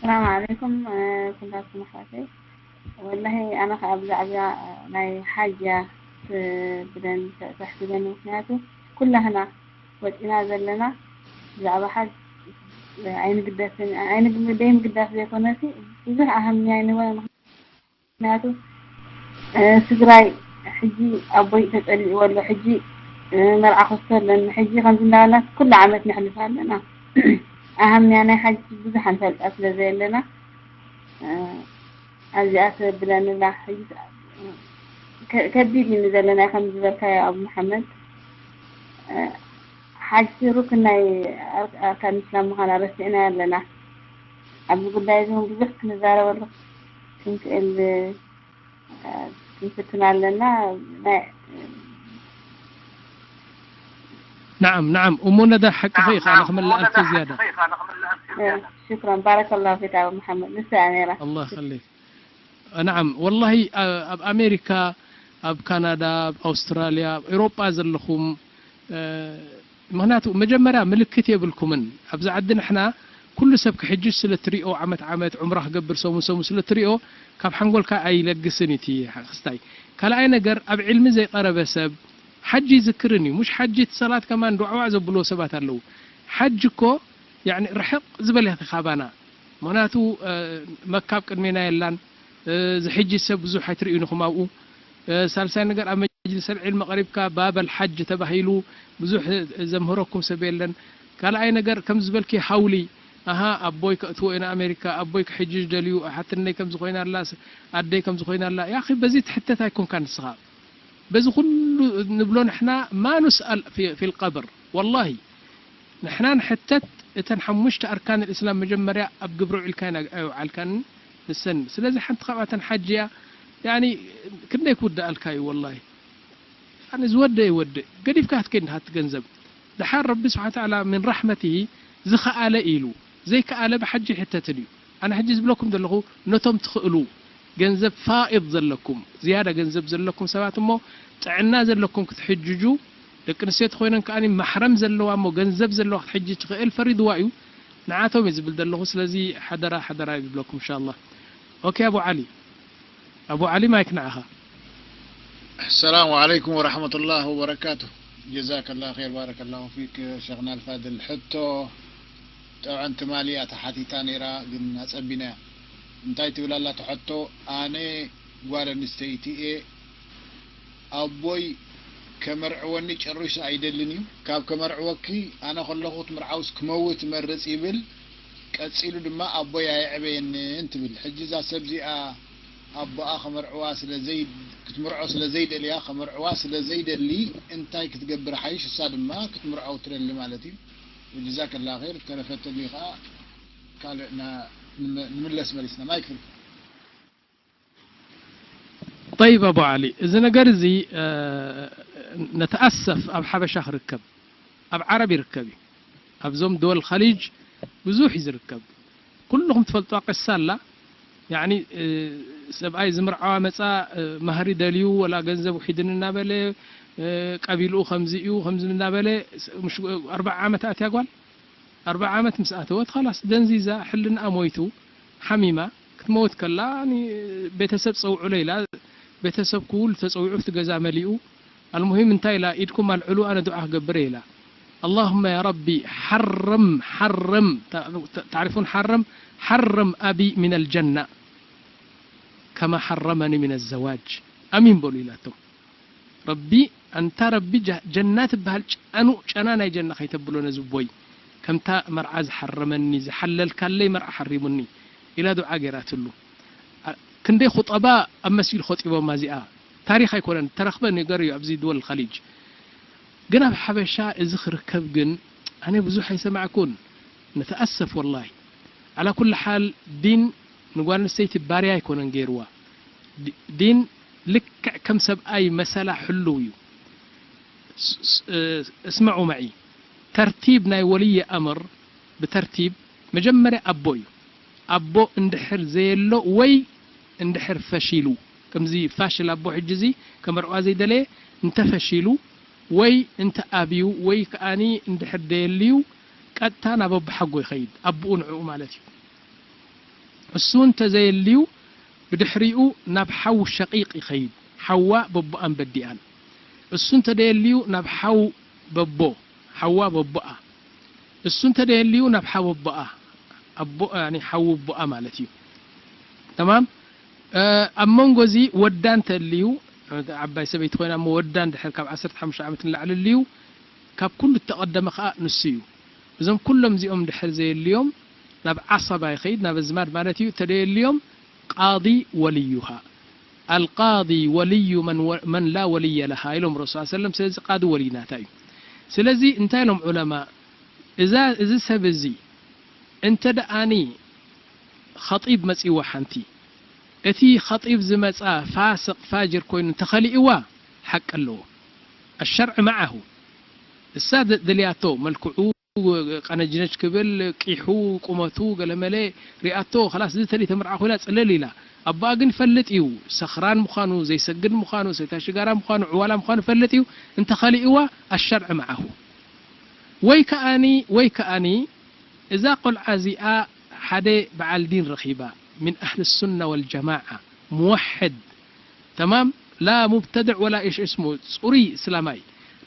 ሰላም ዓለይኩም፣ እ፣ ኩላትኩም ኣሕዋተይ። ወላሂ ኣነ ኸኣ ብዛዕባ ናይ ሓጅ እያ ትብለን ተሕስበኒ፣ ምኽንያቱ ኩላህና ወጺና ዘለና ብዛዕባ ሓጅ ኣይንግደስን፣ ኣይንግ-፣ ደይምግዳስ ዘይኮነሲ ብዙሕ ኣህምያ ኣይንህቦን። ምኽንያቱ፣ እ፣ ስድራይ ሕጂ ኣቦይ ተጸሊእዎ ኣሎ፣ ሕጂ፣ እ፣ መርዓ ክስቶ ኣለኒ፣ ሕጂ ከምዚ እንዳበልና ኩሉ ዓመት ነሕልፍ ኣለና። ኣሃምያ ናይ ሓጂ ብዙሕ ኣንፈልጣ ስለ ዘየለና፣ እ፣ ኣብዚኣ ተብለንላ። ሕጂ ከ-፣ ከቢድ እዩ ንዘለና፣ ከም ዝበልካዮ ኣቡ መሓመድ። እ፣ ሓጂ ሩክን ናይ ኣር-፣ ኣርካን እስላም ምዃና ረሲዕና ኣለና። ኣብዚ ጉዳይ እዚ እውን ብዙሕ ክንዛረበሉ ክንክእል፣ እ፣ ክንፍትን ኣለና። ናይ፣ نعم، نعم. أم ندى، حقك يا خالق من الألف زيادة. እ፣ ሽክራን፣ ባረከላሁ ፊክ ኣቡ መሓመድ። ንሳ እያ ነይራ። الله يخليك. نعم، والله، ኣብ ኣሜሪካ፣ ኣብ ካናዳ፣ ኣብ ኣውስትራልያ፣ ኣብ ኤውሮጳ ዘለኹም፣ እ፣ ምኽንያቱ መጀመርያ ምልክት የብልኩምን። ኣብዚ ዓዲ ንሕና ኩሉ ሰብ ክሕጅ ስለ ትሪኦ፣ ዓመት ዓመት ዑምራ ክገብር ሰሙን ሰሙን ስለ ትሪኦ፣ ካብ ሓንጎልካ ኣይለግስን እዩ እቲ ክስታይ። ካልኣይ ነገር፣ ኣብ ዕልሚ ዘይቀረበ ሰብ ሓጂ ይዝክርን እዩ። ሙሽ ሓጂ እቲ ሰላት ከማን ዱዓዋ ዘብልዎ ሰባት ኣለዉ። ሓጂ እኮ፣ ያዕኒ፣ ርሕቕ ዝበለት እያ ካባና። ምኽንያቱ፣ እ፣ መካ ኣብ ቅድሜና የላን። እ፣ ዝሕጂ ሰብ ብዙሕ ኣይትርእዩን ኢኹም ኣብኡ። እ፣ ሳልሳይ ነገር፣ ኣብ መጅልስ ኣልዕልሚ ቀሪብካ ባበል ሓጅ ተባሂሉ ብዙሕ ዘምህረኩም ሰብ የለን። ካልኣይ ነገር፣ ከም ዝበልኪ ሃውሊ፣ ኣሃ፣ ኣቦይ ከእትዎ ኢና ኣሜሪካ፣ ኣቦይ ክሕጅ ደልዩ፣ ሓትነይ ከምዚ ኮይና ኣላ፣ ስ-፣ ኣደይ ከምዚ ኮይና ኣላ። ያኺ፣ በዚ ትሕተት ኣይኮንካ ንስኻ። በዚ ኩሉ ንብሎ ንሕና ማ ኑስኣል ፊ፣ ፊል ቀብር። ወላሂ፣ ንሕና ንሕተት እተን ሓሙሽተ ኣርካን ልእስላም መጀመርያ ኣብ ግብሪ ውዒልካን ኣግ-፣ ኣይውዓልካን ንሰን። ስለዚ ሓንቲ ካብኣተን ሓጂ እያ። ያኒ፣ ክንደይ ክውድኣልካ እዩ ወላሂ። ያኒ፣ ዝወደ ይወድእ። ገዲፍካ ክትከይድ እንድኻ እቲ ገንዘብ። ደሓር ረቢ ስብሓነ ወተዓላ ምን ራሕመቲሂ ዝኸኣለ ኢሉ፣ ዘይከኣለ ብሓጂ ይሕተትን እዩ። ኣነ ሕጂ ዝብለኩም ዘለኹ ነቶም ትኽእሉ፣ ገንዘብ ፋኢድ ዘለኩም፣ ዝያዳ ገንዘብ ዘለኩም ሰባት እሞ ጥዕና ዘለኩም ክትሕጅጁ፣ ደቂ ኣንስትዮ ተኾይነን ከኣ ማሕረም ዘለዋ እሞ ገንዘብ ዘለዋ ክትሕጅ ትኽእል ፈሪድዋ እዩ። ንዓቶም እዩ ዝብል ዘለኹ። ስለዚ ሓደራ፣ ሓደራ እዩ ዝብለኩም ኢንሻላህ። ኦኬ ኣቡ ዓሊ፣ ኣቡ ዓሊ ማይክ ንዓኻ። السلام عليكم ورحمة الله وبركاته. جزاك الله خير، بارك الله فيك شيخنا الفاضل. ሕቶ ጠብዐን ትማሊ እያ ተሓቲታ ነይራ፣ ግን ኣጸቢናያ። እንታይ ትብል ኣላ እቲ ሕቶ? ኣነ ጓል ኣንስተይቲ እየ፣ ኣቦይ ከመርዕወኒ ጨሪሱ ኣይደልን እዩ። ካብ ከመርዕወኪ ኣነ ከለኹ ክትምርዓውስ ክመውት እመርጽ ይብል። ቀጺሉ ድማ ኣቦይ ኣየዕበየንን ትብል። ሕጂ እዛ ሰብ እዚኣ ኣቦኣ ከመርዕዋ ስለ ዘይ-፣ ክትምርዖ ስለ ዘይደልያ፣ ከመርዕዋ ስለ ዘይደሊ እንታይ ክትገብር ሓይሽ? እሳ ድማ ክትምርዖ ትደሊ ማለት እዩ። ወጀዛከላ ኸይር። ተረፈትኒ ኸዓ ካልእ ና-፣ ንመ-፣ ንምለስ መሊስና። ማይክ ፍሪ። ጠይብ ኣቡ ዓሊ፣ እዚ ነገር እዚ፣ እ፣ ነተኣሰፍ ኣብ ሓበሻ ክርከብ፣ ኣብ ዓረብ ይርከብ እዩ። ኣብዞም ድወል ኸሊጅ ብዙሕ እዩ ዝርከብ። ኩልኹም ትፈልጥዋ ቅሳ ኣላ። ያዕኒ፣ እ፣ ሰብኣይ ዝምርዓዋ መጻ፣ እ፣ ማህሪ ደልዩ፣ ወላ ገንዘብ ውሒድን እናበለ፣ እ፣ ቀቢልኡ ከምዚ እዩ፣ ከምዚ እናበለ፣ ስ-፣ ምሽ-፣ ኣርብዓ ዓመት ኣትያ ጓል፣ ኣርብዓ ዓመት ምስ ኣተወት፣ ኸላስ ደንዚዛ፣ ሕልናኣ ሞይቱ፣ ሓሚማ፣ ክትመውት ከላ፣ ኒ-፣ ቤተሰብ ጸውዑለይ ኢላ፣ ቤተሰብ ኩሉ ተጸዊዑ፣ እቲ ገዛ መሊኡ። ኣልሙሂም እንታይ ኢላ፣ ኢድኩም ኣልዕሉ፣ ኣነ ዱዓ ክገብር እየ ኢላ። اللهم يا ربي حرم، حرم، ታ-፣ ታ-፣ تعرفون حرم؟ حرم أبي من الجنة كما حرمني من الزواج. ኣሚን በሉ ኢላቶም። ረቢ፣ ኣንታ ረቢ፣ ጀ-፣ ጀና ትበሃል ጨኑ-፣ ጨና ናይ ጀና ከይተብሎ ነዚ ቦይ፣ ከምታ መርዓ ዝሓረመኒ፣ ዝሓለልካለይ መርዓ ሓሪሙኒ ኢላ ዱዓ ገይራትሉ። ኣ-፣ ክንደይ ኹጠባ ኣብ መስጊድ ኾጢቦማ እዚኣ። ታሪኽ ኣይኮነን፣ ተረኽበ ነገር እዩ ኣብዚ ድወል ኸሊጅ። ግን ኣብ ሓበሻ እዚ ክርከብ ግን ኣነ ብዙሕ ኣይሰማዕኩን። ነተኣሰፍ ወላሂ። ዓላ ኩል ሓል ዲን ንጓል ኣንስተይቲ ባርያ ኣይኮነን ገይርዋ። ዲ-፣ ዲን ልክዕ ከም ሰብኣይ መሰላ ሕሉው እዩ። ስ-፣ ስ-፣ እ፣ እስመዑ መዒ። ተርቲብ ናይ ወልይ ኣምር ብተርቲብ መጀመርያ ኣቦ እዩ። ኣቦ እንድሕር ዘየሎ ወይ እንድሕር ፈሺሉ፣ ከምዚ ፋሽል ኣቦ ሕጂ እዚ ከመርዕዋ ዘይደለየ እንተፈሺሉ ወይ እንተ ኣብዩ ወይ ከኣኒ እንድሕር ደየልዩ ቀጥታ ናብ ኣቦሓጎ ይኸይድ፣ ኣቦኡ ንዕኡ ማለት እዩ። እሱ እንተዘየልዩ ብድሕሪኡ ናብ ሓው ሸቂቕ ይኸይድ። ሓዋ በቦኣን በዲኣን። እሱ እንተደየልዩ ናብ ሓው በቦ፣ ሓዋ በቦኣ። እሱ እንተደየልዩ ናብ ሓው ኣቦኣ፣ ኣቦ፣ ያኒ ሓው ኣቦኣ ማለት እዩ። ተማም? እ፣ ኣብ መንጎ እዚ ወዳ እንተልዩ፣ ዓባይ ሰበይቲ ኮይና እሞ ወዳ እንድሕር ካብ ዓሰርተ ሓሙሽተ ዓመት ንላዕሊ ልዩ፣ ካብ ኩሉ እተቐደመ ኸኣ ንሱ እዩ። እዞም ኩሎም እዚኦም እንድሕር ዘየልዮም ናብ ዓሰባ ይኸይድ፣ ናብ ኣዝማድ ማለት እዩ። እተደየልዮም ቃዲ ወልዩሃ። ኣልቃዲ ወልዩ መን ወ-፣ መን ላ ወልየ ለሃ ኢሎም ረሱል ሰለም። ስለዚ ቃዲ ወልይ ናታ እዩ። ስለዚ እንታይ ኢሎም ዑለማ? እዛ፣ እዚ ሰብ እዚ እንተ ደኣኒ ኸጢብ መጺዋ ሓንቲ፣ እቲ ኸጢብ ዝመጻ ፋስቕ ፋጅር ኮይኑ እንተኸሊእዋ ሓቂ ኣለዎ። ኣሸርዕ መዓሁ። እሳ ደ-፣ ደልያቶ መልክዑ ቀነጅነጅ ክብል፣ ቂሑ፣ ቁመቱ፣ ገለመለ ሪኣቶ፣ ኸላስ እዚ ተደይ ተምርዓ ኮይና ጽልል ኢላ። ኣቦኣ ግን ይፈልጥ እዩ፣ ሰኽራን ምዃኑ፣ ዘይሰግድ ምዃኑ፣ ሰታ ሽጋራ ምዃኑ፣ ዕዋላ ምዃኑ ይፈልጥ እዩ። እንተኸሊእዋ ኣሸርዕ መዓሁ። ወይ ከኣኒ፣ ወይ ከኣኒ እዛ ቆልዓ እዚኣ ሓደ በዓል ዲን ረኺባ፣ ምን ኣህል ሱና ወልጀማዓ፣ ሙወሕድ፣ ተማም፣ ላ ሙብተድዕ ወላ ኢሽ እስሙ፣ ጽሩይ እስላማይ።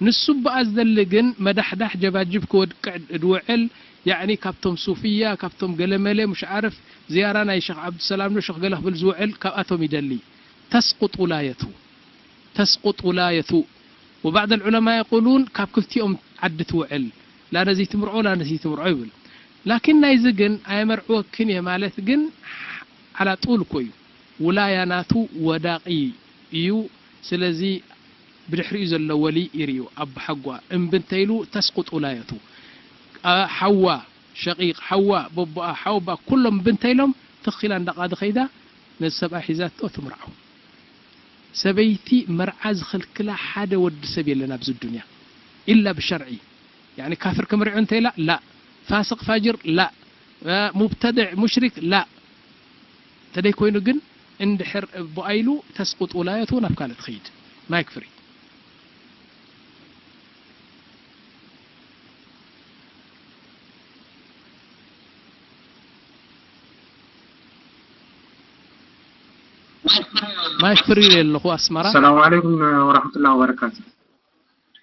ንሱ በኣ ዝደሊ ግን መዳሕዳሕ ጀባጅብ ክወድቅዕ ድውዕል፣ ያዕኒ ካብቶም ሱፍያ፣ ካብቶም ገለመለ፣ ሙሽ ዓርፍ፣ ዝያራ ናይ ሸኽ ዓብዱሰላም ዶ ሸኽ ገለ ክብል ዝውዕል ካብኣቶም ይደሊ። ተስቁጥ ውላየቱ። ተስቁጥ ውላየቱ። ወባዕድ ልዑለማ የቁሉን፣ ካብ ክልቲኦም ዓዲ ትውዕል። ላ ነዚ ትምርዖ፣ ላ ነዚ ትምርዖ ይብል። ላኪን ናይዚ ግን ኣየመርዕወክን እየ ማለት ግን ዓላ ጡል እኮ እዩ። ውላያ ናቱ ወዳቂ እዩ። ስለዚ ብድሕሪኡ ዘሎ ወሊ ይርእዩ። ኣቦሓጓ እምቢ እንተኢሉ ተስቁጥ ውላየቱ። ኣ-፣ ሓዋ፣ ሸቂቕ፣ ሓዋ፣ በቦኣ፣ ሓወባ፣ ኩሎም እምቢ እንተኢሎም ትኽ ኢላ እንዳ ቃዲ ከይዳ ነዚ ሰብኣይ ሒዛቶ ትምርዓው። ሰበይቲ መርዓ ዝኽልክላ ሓደ ወዲ ሰብ የለን ኣብዚ ዱንያ፣ ኢላ ብሸርዒ። ያኒ ካፍር ክምርዖ እንተ ኢላ፣ ላእ። ፋስቕ ፋጅር፣ ላእ። እ፣ ሙብተድዕ፣ ሙሽሪክ፣ ላእ። እንተደይ ኮይኑ ግን፣ እንድሕር ብኣይሉ ተስቁጥ ውላየቱ ናብ ካልእ ትኸይድ። ማይክ ፍሪ። ማይክ ፍሪ ኣለኹ ኣስመራ። ሰላም ዓለይኩም ወራህመቱላሂ ወበረካቱ።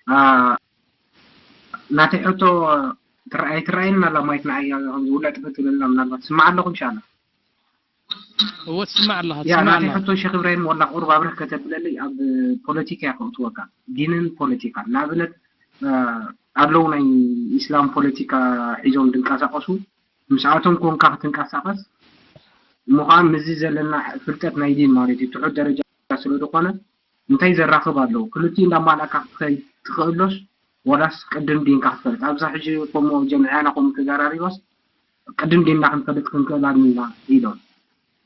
አ፣ ናተይ ሕቶ ትረኣይ፣ ትረኣየኒ ኣላ ማይክ ንዓይ ከምዚ ውልዕ ጥፍእ ትብለና ምናልባት ስማዕ ኣለኹ ኢንሻኣላ። እወ ትስማዕ ኣለኻ፣ ያ፣ ትስማዕ ናተይ ኣለኻ። ሕቶ ሸኽ ኢብራሂም ወላ ቁሩብ ኣብርህ ከተብለለይ ኣብ ፖለቲካ እያ ከእትወካ። ዲንን ፖለቲካን። ንኣብነት፣ አ፣ ኣለዉ ናይ ኢስላም ፖለቲካ ሒዞም ዝንቀሳቐሱ፣ ምስኣቶም ኮንካ ክትንቀሳቐስ፣ እሞ ኸዓ ምስዚ ዘለና ፍልጠት ናይ ዲን ማለት እዩ፣ ትሑት ደረጃ ስለ ዝኾነ፣ እንታይ ዘራኽብ ኣለዎ? ክልቲኡ እንዳማልኣካ ክትኸይድ ትኽእሎስ፣ ዋላስ ቅድም ዲንካ ክትፈልጥ? ኣብዛ ሕጂ ከምኡ ጀምዕያና ከምኡ ተዘራሪባስ፣ ቅድም ዲንና ክንፈልጥ ክንክእል ኣለና ኢሎም።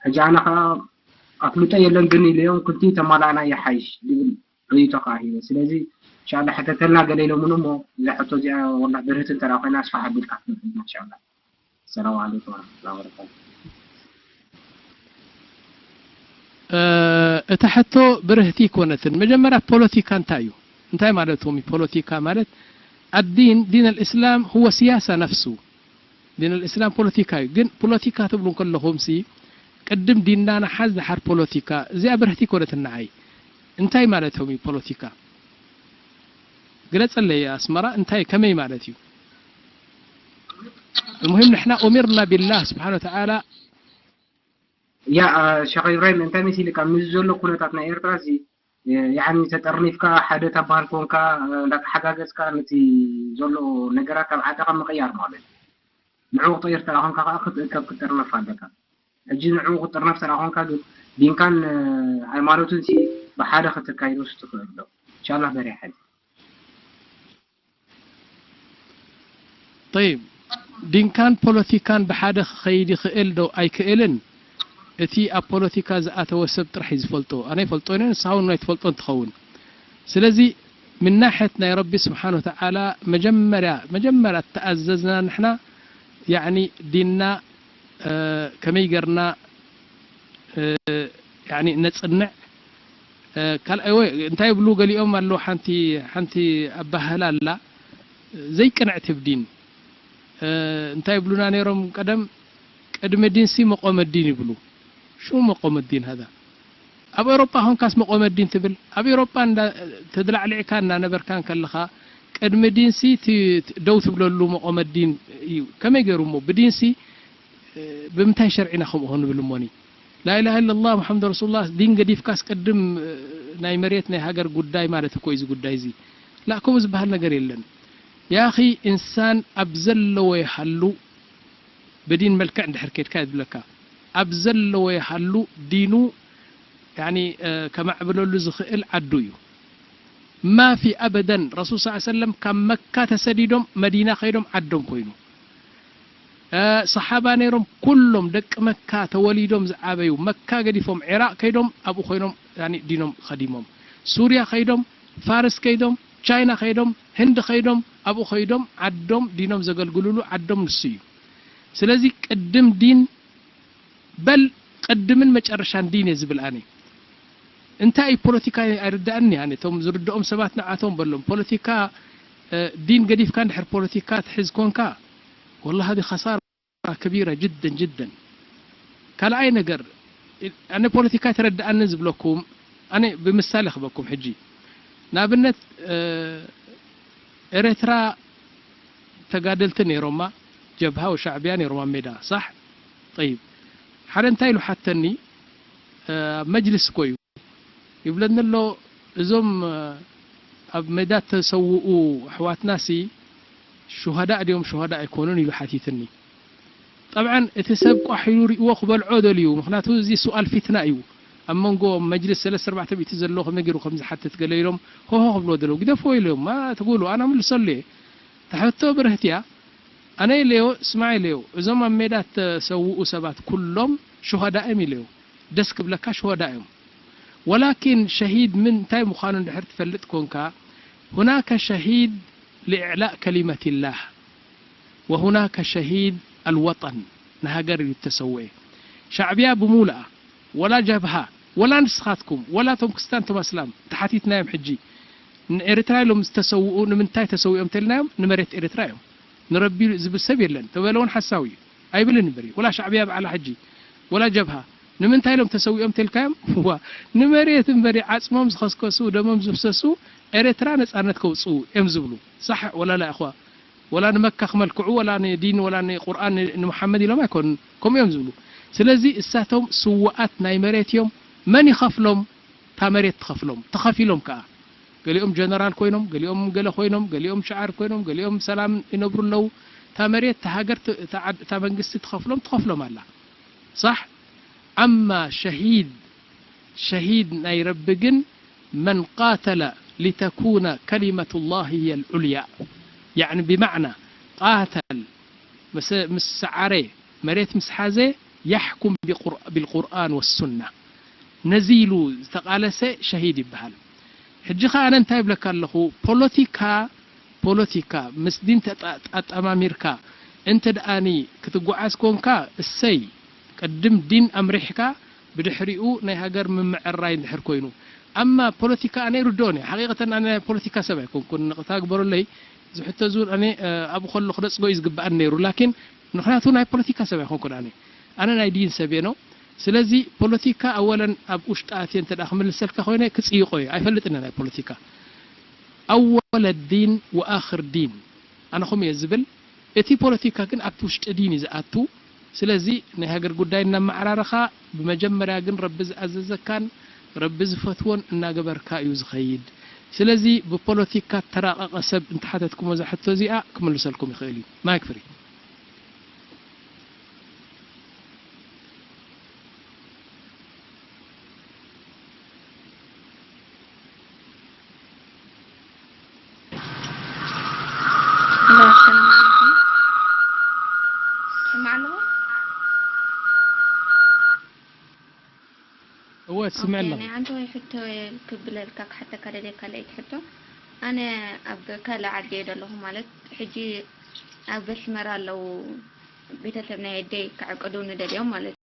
ሕጂ ኣነ ኸዓ ኣፍልጦ የለን ግን ኢለዮም፣ ክልቲኡ ተማላእና ይሓይሽ ዝብል ርእይቶ ኸዓ ሂበ። ስለዚ፣ ኢንሻላህ ሕተተልና ገለ ኢሎምኒ እሞ፣ እዛ ሕቶ እዚኣ ወላሂ ብርህቲ እንተ ደኣ ኮይና፣ ኣስፋሕ ኣቢልካ ክትመልሰልና ኢንሻላህ። ሰላም ዓለይኩም ወረሕመቱላሂ ወበረካቱ። እ፣ እታ ሕቶ ብርህቲ ኣይኮነትን። መጀመርያ ፖለቲካ እንታይ እዩ? እንታይ ማለት እዩ ፖለቲካ ማለት? ኣዲን፣ ዲን ኣልእስላም ሁወ ስያሳ ነፍሱ። ዲን ኣልእስላም ፖለቲካ እዩ። ግን ፖለቲካ ትብሉ እንከለኹምሲ፣ ቅድም ዲንና ንሓዝ፣ ደሓር ፖለቲካ። እዚኣ ብርህቲ ኣይኮነትን ንዓይ። እንታይ ማለቶም እዩ ፖለቲካ? ግለጸለይ ኣስመራ፣ እንታይ፣ ከመይ ማለት እዩ? المهم ንሕና ኡሚርና ቢላህ ስብሓነ ወተዓላ። ያ፣ አ፣ ሸኽ ኢብራሂም፣ እንታይ መሲልካ፣ ምስ ዘሎ ኩነታት ናይ ኤርትራ እዚ፣ እ፣ ያዕኒ ተጠርኒፍካ፣ ሓደ ተበሃል ኮንካ፣ እ፣ እንዳተሓጋገዝካ ነቲ ዘሎ ነገራት ካብ ዓድኻ ምቕያር ማለት እዩ። ንዕኡ ክትቕይር ተደኣ ኮንካ ከኣ ክትእከብ ክትጥርነፍ ኣለካ። ሕጂ ንዕኡ ክትጥርነፍ ተደኣ ኮንካ ግን ዲንካን፣ እ፣ ሃይማኖትን ሲ ብሓደ ከተካይዶስ ትኽእል ዶ? ኢንሻላህ በሪሓ። ጠይብ፣ ዲንካን ፖለቲካን ብሓደ ክኸይድ ይኽእል ዶ ኣይክእልን? እቲ ኣብ ፖለቲካ ዝኣተወ ሰብ ጥራሕ እዩ ዝፈልጦ። ኣነ ይፈልጦ እየ፣ ንስኻ እውን ኣይትፈልጦን ትኸውን። ስለዚ፣ ምን ናሕየት ናይ ረቢ ስብሓነ ወተዓላ፣ መጀመርያ፣ መጀመርያ እተኣዘዝና ንሕና፣ ያዕኒ ዲንና፣ እ፣ ከመይ ገርና፣ እ፣ ያዕኒ ነጽንዕ፣ እ፣ ካልኣይ ወ-፣ እንታይ ይብሉ ገሊኦም ኣለዉ፣ ሓንቲ፣ ሓንቲ ኣባህላ ኣላ፣ ዘይቅንዕቲ ብዲን። እ፣ እንታይ ይብሉና ነይሮም ቀደም? ቅድሚ ዲንሲ መቆመ ዲን ይብሉ። ሹ መቆመ ዲን ሃዛ? ኣብ ኤውሮጳ ኾንካስ መቆመ ዲን ትብል? ኣብ ኤውሮጳ እንዳ ተድላዕሊዕካ እናነበርካ እንከለኻ ቅድሚ ዲንሲ ቲ-፣ ት-፣ ደው ትብለሉ መቆመ ዲን እዩ። ከመይ ገይሩ እሞ ብዲንሲ፣ እ፣ ብምንታይ ሸርዒና ከምኡ ንብል እሞኒ? ላኢላሃ ኢለላህ ሙሐመድ ረሱሉላህ ዲን ገዲፍካስ ቅድም፣ እ፣ ናይ መሬት ናይ ሃገር ጉዳይ ማለት እኮ እዩ እዚ ጉዳይ እዚ። ላ፣ ከምኡ ዝበሃል ነገር የለን። ያኺ ኢንሳን ኣብ ዘለዎ ይሃሉ ብዲን መልክዕ እንድሕር ኬድካ እየ ዝብለካ። ኣብ ዘለዎ ይሃሉ ዲኑ፣ ያኒ፣ እ፣ ከማዕብለሉ ዝኽእል ዓዱ እዩ። ማፊ ኣበደን። ረሱል ሰለላሁ ዐለይሂ ወሰለም ካብ መካ ተሰዲዶም መዲና ከይዶም ዓዶም ኮይኑ። እ፣ ሰሓባ ነይሮም ኩሎም ደቂ መካ ተወሊዶም ዝዓበዩ፣ መካ ገዲፎም ዒራቕ ከይዶም ኣብኡ ኮይኖም፣ ያኒ፣ ዲኖም ኸዲሞም። ሱርያ ከይዶም፣ ፋርስ ከይዶም፣ ቻይና ከይዶም፣ ህንዲ ከይዶም፣ ኣብኡ ከይዶም ዓዶም ዲኖም ዘገልግሉሉ ዓዶም ንሱ እዩ። ስለዚ ቅድም ዲን በል ቅድምን መጨረሻን ዲን እየ ዝብል ኣነ። እንታይ እዩ ፖለቲካ ኣይርዳእኒ ኣነ። እቶም ዝርድኦም ሰባት ንዓቶም በሎም። ፖለቲካ፣ እ፣ ዲን ገዲፍካ እንድሕር ፖለቲካ ትሕዝ ኮንካ፣ ወላሂ ሃዚ ኸሳራ ከቢራ ጅደን ጅደን። ካልኣይ ነገር፣ ኣነ ፖለቲካ ኣይተረድኣንን ዝብለኩም፣ ኣነ ብምሳሌ ክበኩም ሕጂ። ንኣብነት፣ እ፣ ኤረትራ ተጋደልቲ ነይሮማ፣ ጀብሃ ወሻዕብያ ነይሮማ ሜዳ፣ ሳሕ? ጠይብ። ሓደ እንታይ ኢሉ ሓተኒ፣ እ፣ ኣብ መጅልስ እኮ እዩ። ይብለኒ ኣሎ፣ እዞም፣ እ፣ ኣብ ሜዳ ተሰውኡ ኣሕዋትናሲ ሹሃዳእ ድዮም ሹሃዳእ ኣይኮኑን ኢሉ ሓቲትኒ። ጠብዓን እቲ ሰብ ቋሕ ኢሉ ሪእዎ ክበልዖ ደልዩ፣ ምኽንያቱ እዚ ሱኣል ፊትና እዩ። ኣብ መንጎ መጅልስ ሰለስተ ኣርባዕተ ሚእቲ ዘለዎ ከመይ ገይሩ ከም ዝሓትት ገለ ኢሎም ሆሆ ክብልዎ ደለዉ። ግደፍዎ ኢሎም፣ ማ ትጉሉ፣ ኣነ ምልሰሉ እየ። እታ ሕቶ ብርህቲ እያ። ኣነ ኢለዮ፣ ስማዕ ኢለዮ፣ እዞም ኣብ ሜዳ እተሰውኡ ሰባት ኩሎም ሹሃዳ እዮም ኢለዮ። ደስ ክብለካ ሹሃዳ እዮም። ወላኪን ሸሂድ ምን እንታይ ምዃኑ እንድሕር ትፈልጥ ኮንካ፣ ሁናከ ሸሂድ ሊእዕላእ ከሊመትላህ ወሁናከ ሸሂድ ኣልወጠን፣ ንሃገር እዩ እተሰውኤ። ሻዕብያ ብሙሉኣ፣ ወላ ጀብሃ፣ ወላ ንስኻትኩም፣ ወላ እቶም ክስታን እቶም ኣስላም፣ ተሓቲትናዮም ሕጂ፣ ንኤርትራ ኢሎም ዝተሰውኡ ንምንታይ ተሰዊኦም ተልናዮም፣ ንመሬት ኤርትራ እዮም። ንረቢ ዝብል ሰብ የለን። ተበለ እውን ሓሳዊ እዩ። ኣይብልን እምበር እዩ። ወላ ሻዕብያ በዓላ ሕጂ፣ ወላ ጀብሃ፣ ንምንታይ ኢሎም ተሰዊኦም ተልካዮም? ዋ፣ ንመሬት እምበር እዩ። ዓጽሞም ዝኸስከሱ፣ ደሞም ዝፍሰሱ፣ ኤርትራ ነጻነት ከውጽኡ እዮም ዝብሉ። ሳሕ ወላ ላ እኽዋ? ወላ ንመካ ክመልክዑ፣ ወላ ንዲን፣ ወላ ንቁርኣን፣ ን-፣ ንሙሓመድ ኢሎም ኣይኮኑን። ከምኡ እዮም ዝብሉ። ስለዚ እሳቶም ስዋኣት ናይ መሬት እዮም። መን ይኸፍሎም? እታ መሬት ትኸፍሎም። ተኸፊሎም ከኣ። ገሊኦም ጀነራል ኮይኖም፣ ገሊኦም ገለ ኮይኖም፣ ገሊኦም ሸዓር ኮይኖም፣ ገሊኦም ሰላም ይነብሩ ኣለዉ። እታ መሬት፣ እታ ሃገር፣ ት-፣ እታ ዓድ-፣ እታ መንግስቲ ትኸፍሎም፣ ትኸፍሎም ኣላ። ሳሕ? ኣማ ሸሂድ፣ ሸሂድ ናይ ረቢ ግን፣ መን ቃተለ ሊተኩነ ከሊመቱላሂ ሂየ ልዑልያ። ያዕኒ ብማዕና ቃተል፣ ምስ፣ ምስ ሰዓረ፣ መሬት ምስ ሓዘ፣ ያሕኩም ቢቁር-፣ ቢልቁርኣን ወሱና። ነዚ ኢሉ ዝተቓለሰ ሸሂድ ይበሃል። ሕጂ ኸኣ ኣነ እንታይ እብለካ ኣለኹ? ፖለቲካ፣ ፖለቲካ ምስ ዲን ተጣ-፣ ኣጣማሚርካ እንተ ደኣኒ ክትጓዓዝ ኮንካ እሰይ፣ ቅድም ዲን ኣምሪሕካ ብድሕሪኡ ናይ ሃገር ምምዕራይ እንድሕር ኮይኑ። ኣማ ፖለቲካ ኣነ ይርድኦን እየ። ሓቂቐተን ኣነ ናይ ፖለቲካ ሰብ ኣይኮንኩን። ንቕታ ግበሩለይ፣ እዚ ሕቶ እዚ እውን ኣነ፣ እ፣ ኣብኡ ከሎ ክነጽጎ እዩ ዝግብኣኒ ነይሩ። ላኪን ምኽንያቱ ናይ ፖለቲካ ሰብ ኣይኮንኩን ኣነ። ኣነ ናይ ዲን ሰብ እየ ነው። ስለዚ ፖለቲካ ኣወለን ኣብ ውሽጢ ኣትየ እንተ ደኣ ክምልሰልካ ኮይነ ክጽይቆ እየ። ኣይፈልጥን እየ ናይ ፖለቲካ። ኣወለ ዲን ወኣኽር ዲን። ኣነ ከምኡ እየ ዝብል። እቲ ፖለቲካ ግን ኣብቲ ውሽጢ ዲን እዩ ዝኣቱ። ስለዚ ናይ ሃገር ጉዳይ እናመዓራረኻ፣ ብመጀመርያ ግን ረቢ ዝኣዘዘካን ረቢ ዝፈትዎን እናገበርካ እዩ ዝኸይድ። ስለዚ ብፖለቲካ እተራቐቐ ሰብ እንተሓተትኩሞ እዛ ሕቶ እዚኣ ክምልሰልኩም ይኽእል እዩ። ማይክ ፍሪ። ሄሎ፣ ሰላም ዓለይኩም። ትስማዕ ኣለኹ? እወ፣ ትስምዕ ኣለኹ። ናይ ዓንተወይ ሕቶ ክብለልካ፣ ክሓተካ ደልየ ካልኣይቲ ሕቶ። ኣነ ኣብ ካልእ ዓዲ እየ ዘለኹ፣ ማለት ሕጂ ኣብ ኣስመራ ኣለዉ ቤተሰብ ናይ ኣደይ ክዕቅዱኒ ደልዮም ማለት እዩ።